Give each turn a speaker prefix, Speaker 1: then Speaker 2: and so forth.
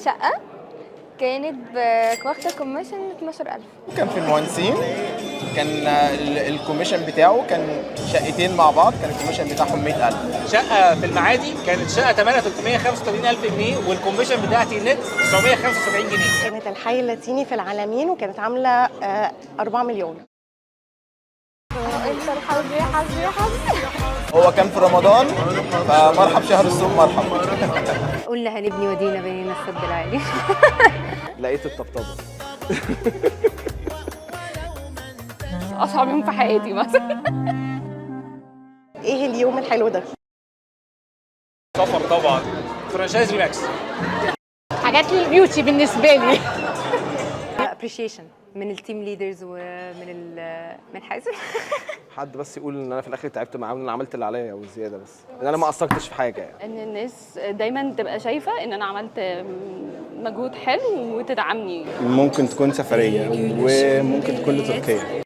Speaker 1: شقة كانت واخدة commission 12,000.
Speaker 2: كان في المهندسين، كان ال commission بتاعه كان شقتين مع بعض، كان ال commission بتاعهم 100,000.
Speaker 3: شقه في المعادي، كانت شقه ثمنها 385 الف جنيه، وال commission بتاعتي نت 975 جنيه.
Speaker 4: كانت الحي اللاتيني في العلمين، وكانت عامله 4 مليون.
Speaker 1: انت الحظ يا حظ يا حظ.
Speaker 2: هو كان في رمضان، فمرحب شهر الصوم مرحب.
Speaker 5: قلنا هنبني ودينا بنينا السد العالي.
Speaker 6: لقيت الطبطبه.
Speaker 7: اصعب يوم في حياتي مثلا.
Speaker 4: ايه اليوم الحلو ده؟
Speaker 3: سفر طبعا، franchise ريماكس.
Speaker 7: حاجات ال beauty بالنسبة لي.
Speaker 5: appreciation من ال team leaders ومن من حازم.
Speaker 6: حد بس يقول ان انا في الاخر تعبت معاه وان انا عملت اللي عليا وزياده، بس ان انا ما قصرتش في حاجة يعني.
Speaker 7: ان الناس دايما تبقى شايفه ان انا عملت مجهود حلو وتدعمني.
Speaker 8: ممكن تكون سفرية وممكن تكون لتركيا.